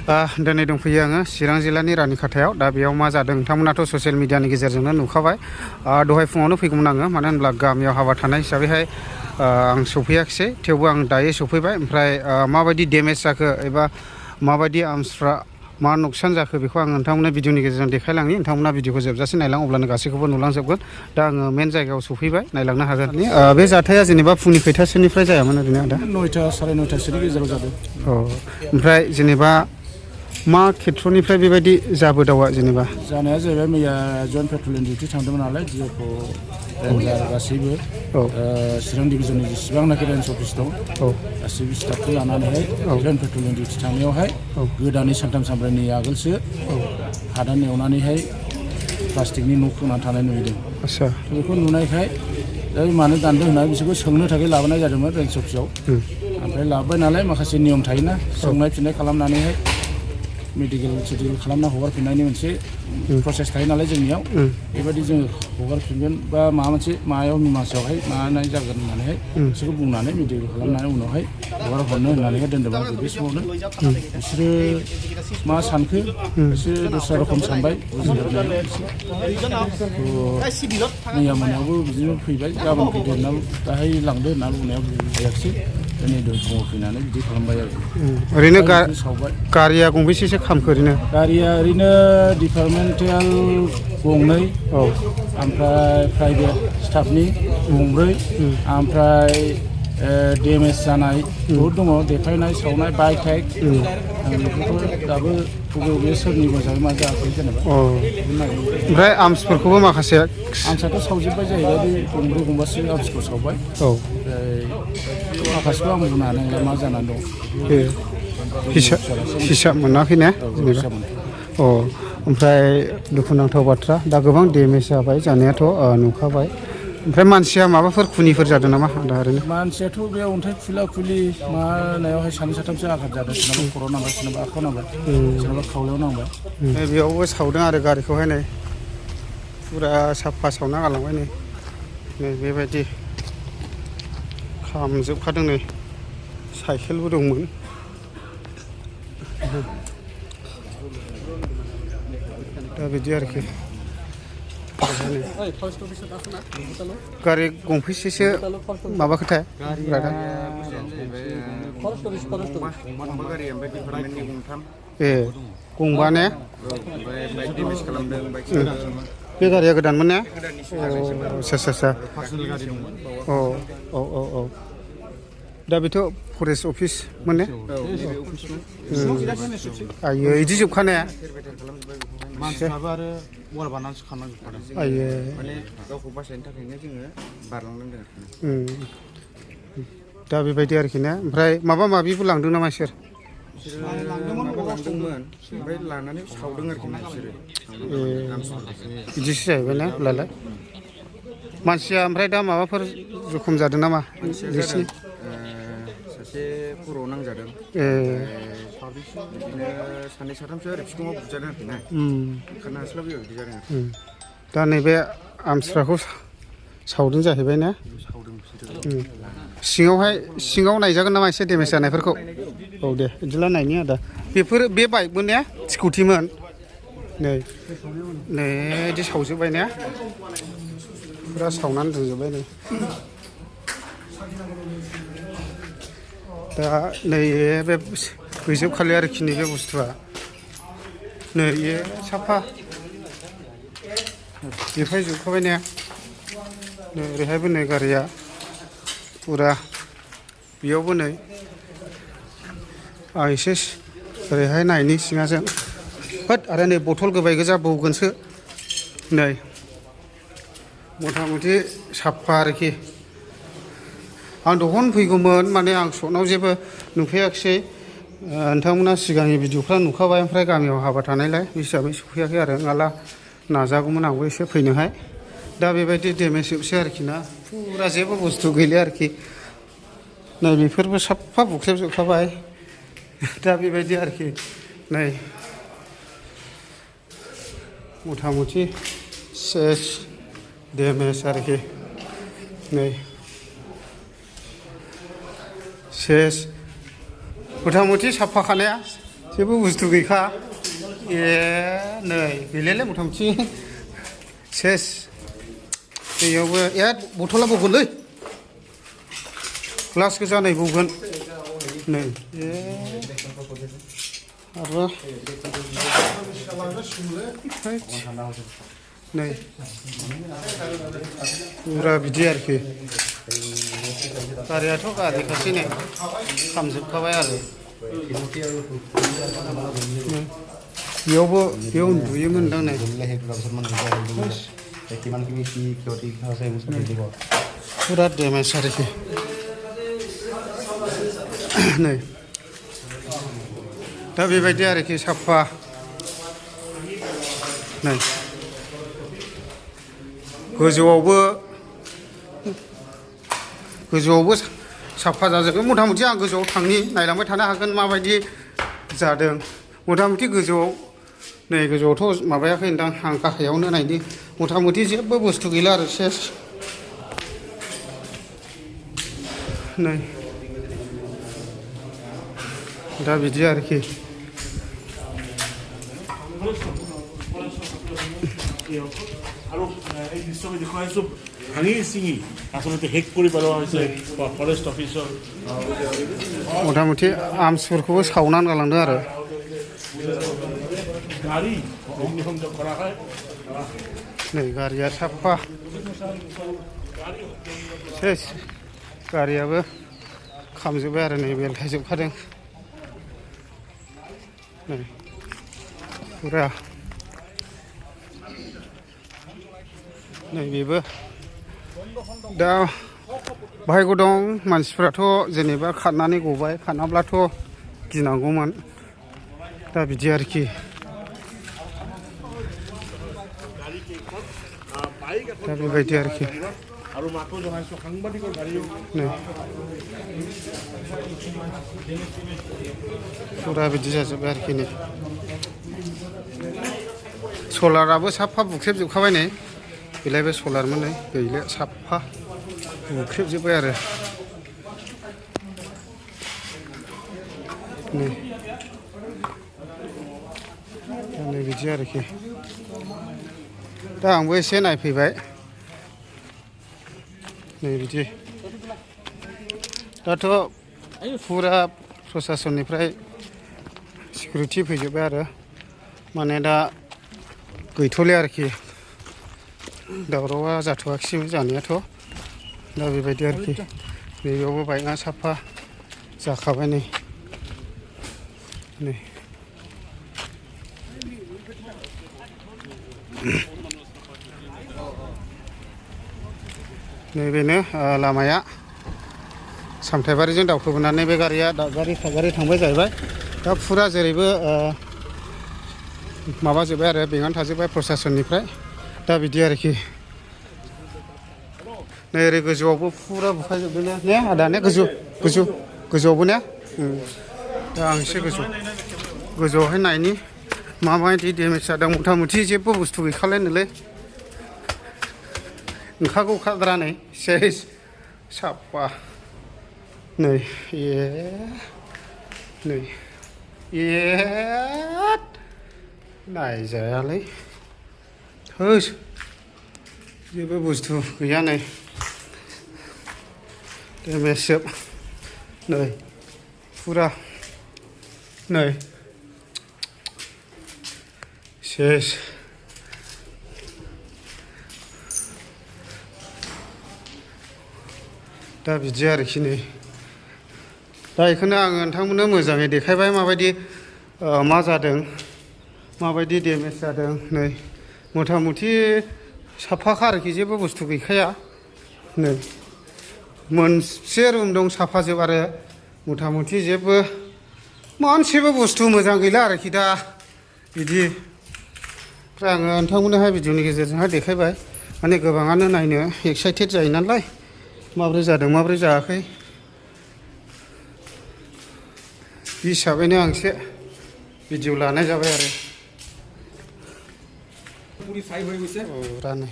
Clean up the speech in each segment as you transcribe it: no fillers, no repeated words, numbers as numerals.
दिनै दंफैयो आङो चिरां जिल्लानि रानिखाथायाव दा बेयाव मा जादों नोंथांमोनाथ' ससियेल मिडियानि गेजेरजोंनो नुखाबाय दहाय फुङावनो फैगौमोन आङो मानो होनब्ला गामियाव हाबा थानाय हिसाबैहाय आं सफैयाखिसै थेवबो आं दायो सफैबाय ओमफ्राय माबायदि डेमेज जाखो एबा माबायदि आर्मसफ्रा मा नुकसान जाखो बेखौ आं नोंथांमोननो भिडिअनि गेजेरजों देखायलांनि नोंथांमोना भिडिअखौ जोबजासे नायलां अब्लानो गासैखौबो नुलांजोबगोन दा आङो मेन जायगायाव सफैबाय नायलांनो हागोन बे जाथाया जेनेबा फुंनि खैथासोनिफ्राय जायामोन ओरैनो दा 9टा साराय 9टासोनि गेजेराव जादों ओमफ्राय जेनेबा मा खेत्रनिफ्राय बेबायदि जाबोदावा जेनेबा जानाया जाहैबाय मैया जइन्ट पेट्रलिं डिउटि थांदोंमोन नालाय डिअखौ रेन्जार गासैबो चिरां डिभिजननि जेसेबांनाखि रेन्ज अफिस दं गासैबो स्टाफखौ लानानैहाय जइन्ट पेट्रलिं डिउटि थांनायावहाय गोदानै सानथाम सानब्रैनि आगोलसो हादान एवनानैहाय प्लास्टिकनि न' खोंनानै थानाय नुदों आच्छा बेखौ नुनायखाय मानो दानदों होननानै बिसोरखौ सोंनो थाखाय लाबोनाय जादोंमोन रेन्ज अफिसाव ओमफ्राय लाबोबाय नालाय माखासे नियम थायोना सोंनाय फिननाय खालामनानैहाय मेडिकेल खालामना हगारफिननायनि मोनसे प्रसेस थायो नालाय जोंनियाव बेबायदि जोङो हगारफिनगोन बा माबा मोनसे मायाव मिमांसायावहाय मानाय जागोन होननानैहाय बिसोरखौ बुंनानै मेडिकेल खालामनानै उनावहाय हगार हरनो होननानैहाय दोनदोंमोन आरो बे समावनो बिसोरो मा सानखो बिसोर दस्रा रोखोम सानबाय मैया मोनायावबो बिदिनो फैबाय गाबोन फैदो होनना दाहाय लांदो होनना बुंनायाव बुजायाखिसै दिनै फुङाव फैनानै बिदि खालामबाय आरो ओरैनो गारिया गंबेसेसो खामखो ओरैनो गारिया ओरैनो डिपार्टमेन्टेल गंनै ओमफ्राय प्राइभेट स्टाफनि गंब्रै ओमफ्राय डेमेज जानाय बहुद दङ देखायनाय सावनाय बाइक टाइक बेफोरखौ दाबो बबे सोरनि मोजाङै मा जायाखै जेनेबा ओमफ्राय आर्मसफोरखौबो माखासे आर्मसाथ' सावजोब्बाय जाहैबाय बे गंब्रै गंबासो आर्मसखौ सावबाय माखासेखौ आं बुंनो हानाय नंला मा जानानै दं हिसाब मोनाखै ने ओमफ्राय दुखुनांथाव बाथ्रा दा गोबां डेमेज जाबाय जानायाथ' नुखाबाय ओमफ्राय मानसिया माबाफोर खुनिफोर जादों नामा दा ओरैनो मानसियाथ' बे अन्थाइ खुला खुलि मानायावहाय सानै साथामसो आघात जादों सोरनाबा खर'आव नांबाय सोरनाबा आखायाव नांबाय सोरनाबा खावलायाव नांबाय बेयावबो सावदों आरो गारिखौहाय नै फुरा साफा सावना गालांबाय नै बेबायदि खामजोबखादों नै साइकेलबो दंमोन दा बिदि आरोखि गारि गंबेसेसो माबाखोथाय गंबा ने बे गारिया गोदानमोन ने आच्छा दा बेथ' फरेस्ट अफिसमोन ने आयो बिदि जोबखानाया मानसिफ्राबो आरो वाल बानायनानैसो खारनांजोबखादों माने गावखौ बासायनो थाखायनो जोङो बारलांनांदों दा बेबायदि आरोखि ने ओमफ्राय माबा माबिबो लांदों नामा बिसोर लांदोंमोन ओमफ्राय लानानै सावदों आरोखि ना बिसोरो बिदिसो जाहैबाय ना होमब्लालाय मानसिया ओमफ्राय दा माबाफोर जखम जादों नामा सासे खर'आव नांजादों बिदिनो सानै साथामसो आरो बिखुङाव बुजादों आरोखि ना ओंखारनो हास्लाबैयाव बिदि जादों दा नैबे आर्मसफ्राखौ सावदों जाहैबाय ना सिङाव नायजागोन नामा एसे डेमेज जानायफोरखौ दे बिदिला नायनि आदा बेफोर बे बाइकमोन ने स्कुटिमोन नै बिदि सावजोब्बाय ने फुरा सावनानै दोनजोब्बाय नै दा नै बे गैजोबखालि आरोखि नैबे बुस्थुआ नै साफा बेवहाय जोबखाबाय ने नै ओरैहायबो नै गारिया फुरा बेयावबो नै आं एसे ओरैहाय नायनि सिङाजों होद आरो नै बथल गोबाय गोजा बौगोनसो नै मथा मथि साफा आरोखि आं दहन फैगौमोन माने आं सटनाव जेबो नुफैयाखिसै नोंथांमोना सिगांनि भिडिअफ्रा नुखाबाय ओमफ्राय गामियाव हाबा थानायलाय बे हिसाबै सफैयाखै आरो नङाब्ला नाजागौमोन आंबो एसे फैनोहाय दा बेबायदि डेमेज जोबसै आरोखि ना फुरा जेबो बुस्थु गैला आरोखि नै बेफोरबो साफा बुख्रेबजोबखाबाय दा बेबायदि आरोखि नै मथा मथि सेस डेमेज आरोखि नै सेस मथा मथि साफा खानाया जेबो बुस्थु गैखा ए नै गैलायलै मथा मथि सेस दैयावबो ए बथला बगोनलै ग्लास गोजा नै बगोन नै ए आरो नै फुरा बिदि आरोखि गारियाथ' गारिखासै नै खामजोबखाबाय आरो बेयावबो बेयाव उन्दुयोमोनदां नै फुरा डेमेज आरोखि नै दा बेबायदि आरोखि साफा नै गोजौआवबो साफा जाजोबगोन मथा मथि आं गोजौआव थांनि नायलांबाय थानो हागोन माबायदि जादों मथा मथि गोजौआव नै गोजौआवथ' माबायाखै होनदां आं गाहायावनो नायनि मथा मथि जेबो बुस्थु गैला आरो सेस नै दा बिदि आरोखि আৰু এই দৃশ্যটো দেখুৱাইছোঁ ভাঙি ছিঙি আচলতে শেষ কৰি পেলোৱা হৈছে ফৰেষ্ট অফিচৰ मथा मथि आर्मसफोरखौबो सावनानै गालांदों आरो गारि अग्निसंযোগ কৰা হয় नै गारिया साफा सेस गारियाबो खामजोब्बाय आरो नै बेलथायजोबखादों नै फुरा नै बेबो दा भाग्य दं मानसिफ्राथ' जेनेबा खारनानै गबाय खारनाब्लाथ' गिनांगौमोन दा बिदि आरोखि दा बेबायदि आरोखि আৰু মাতো জনাইছোঁ সাংবাদিকৰ গাড়ীও नै फुरा बिदि जाजोब्बाय आरोखि नै सलाराबो साफा बुख्रेबजोबखाबाय नै बेलायबो सलारमोन नै गैला साफा बुख्रेबजोब्बाय आरो नै नै बिदि आरोखि दा आंबो एसे नायफैबाय नै बिदि दाथ' फुरा प्रसासननिफ्राय सिकिउरिटि फैजोब्बाय आरो माने दा गैथ'ले आरोखि दावरावआ जाथ'वाखिसैमोन जानायाथ' दा बेबायदि आरोखि नैबेयावबो बाइकआ साफा जाखाबाय नै नै नैबेनो लामाया सामथाइबारिजों दावखोबोनानै बे गारिया गारि थांबाय जाहैबाय दा फुरा जेरैबो माबाजोब्बाय आरो बेंनानै थाजोब्बाय प्रसासननिफ्राय दा बिदि आरोखि नै ओरै गोजौआवबो फुरा बुखाजोबदों ने आदा ने गोजौआवबो ने दा आं एसे गोजौआवहाय नायनि माबायदि डेमेज जादों मथा मथि जेबो बुस्थु गैखालायनोलै ओंखारगौखाद्रा नै सेस साफा नै नै नायजायालै होस जेबो बुस्थु गैया नै डेमेजजोब नै फुरा नै सेस दा बिदि आरोखि नै दा बेखौनो आङो नोंथांमोननो मोजाङै देखायबाय माबायदि मा जादों माबायदि डेमेज जादों नै मथा मथि साफाखा आरोखि जेबो बुस्थु गैखाया नै मोनसे रुम दं साफाजोब आरो मथा मथि जेबो मोनसेबो बुस्थु मोजां गैला आरोखि दा बिदि ओमफ्राय आङो नोंथांमोननोहाय भिडिअनि गेजेरजोंहाय देखायबाय माने गोबाङानो नायनो एक्साइटेड जायो नालाय माब्रै जादों माब्रै जायाखै बे हिसाबैनो आं एसे भिडिअ लानाय जाबाय आरो रानो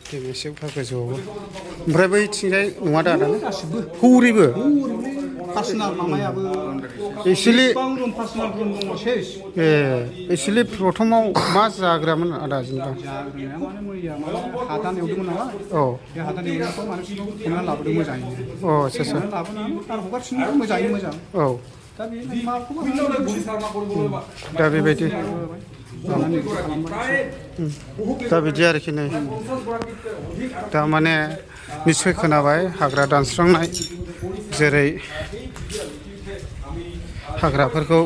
डेमेजजोबखा गोजौआवबो ओमफ्राय बैथिंजाय नङा दा दाना हौरैबो पार्सोनाल माबायाबो एक्चुअली गोबां दं पार्सोनाल रुम दङ सेस एक्चुअली प्रथमाव मा जाग्रामोन आदा जेनेबा जाग्राया माने मैया माने हादान एवदोंमोन नालाय औ बे हादान एवनायखौ माने हमना लाबोदों मोजाङैनो अ आच्छा आच्छा लाबोनानै आरो हगारफिनदों मोजाङै मोजां औ दा बे माखौ दा बेबायदि दा बिदि आरोखि नै दा माने निस्सय खोनाबाय हाग्रा दानस्रांनाय जेरै हाग्राफोरखौ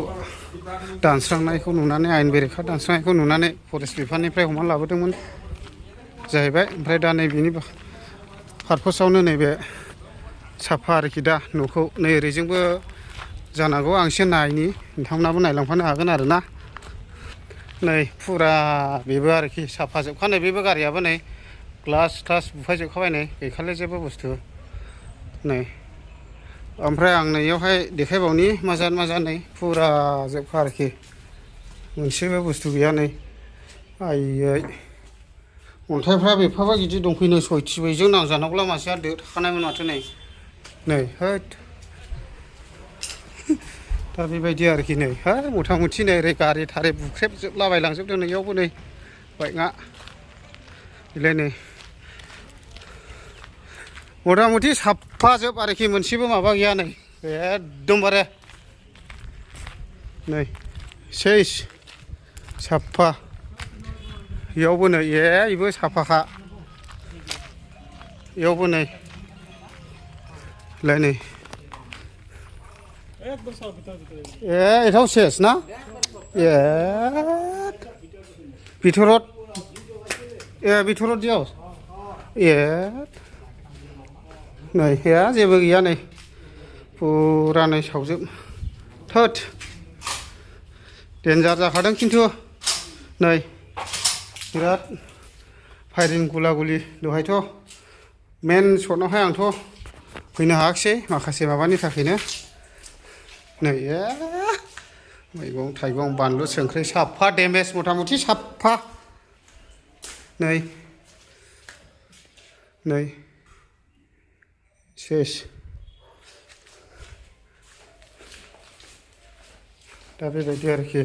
दानस्रांनायखौ नुनानै आयेन बेरेखा दानस्रांनायखौ नुनानै फरेस्ट बिफाननिफ्राय हमना लाबोदोंमोन जाहैबाय ओमफ्राय दा नै बिनि पारपसावनो नैबे साफा आरोखि दा न'खौ नै ओरैजोंबो जानांगौ आं एसे नायनि नोंथांमोनाबो नायलांफानो हागोन आरो ना नै फुरा बेबो आरोखि साफा जोबखानाय बेबो गारियाबो नै ग्लास थास बुफायजोबखाबाय नै गैखाले जेबो बुस्थु नै ओमफ्राय आं नैयावहाय देखायबावनि मा नै फुरा जोबखा आरोखि मोनसेबो बुस्थु गैया नै आयै अन्थाइफ्रा बेफाबा गिदिर दंफैनो सयथि बैजों नांजानांगौला मानसिया थाखानायमोन माथो नै होद दा बेबायदि आरोखि नै हा मथा मथि नै ओरै गारि थारि बुख्रेबजोबलाबायलांजोबदों नैयावबो नै बाइकआ बेलाय नै मथा मथि साफाजोब आरोखि मोनसेबो माबा गैया नै एकदमबारे नै सेस साफा इयावबो नै बेबो साफाखा इयावबो नै लाय नै एटाव सेस ना ভিতৰত ভিতৰত দিয়াও नै जेबो गैया नै फुरा नै सावजोब थोद डेन्जार जाखादों खिन्थु नै बिराद फायरिं गुला गुलि दहायथ' मेन सर्टआवहाय आंथ' फैनो हायाखिसै माखासे माबानि थाखायनो नै मैगं थाइगं बानलु संख्रि साफा डेमेज मथा मथि साफा नै सेस दा बेबायदि आरोखि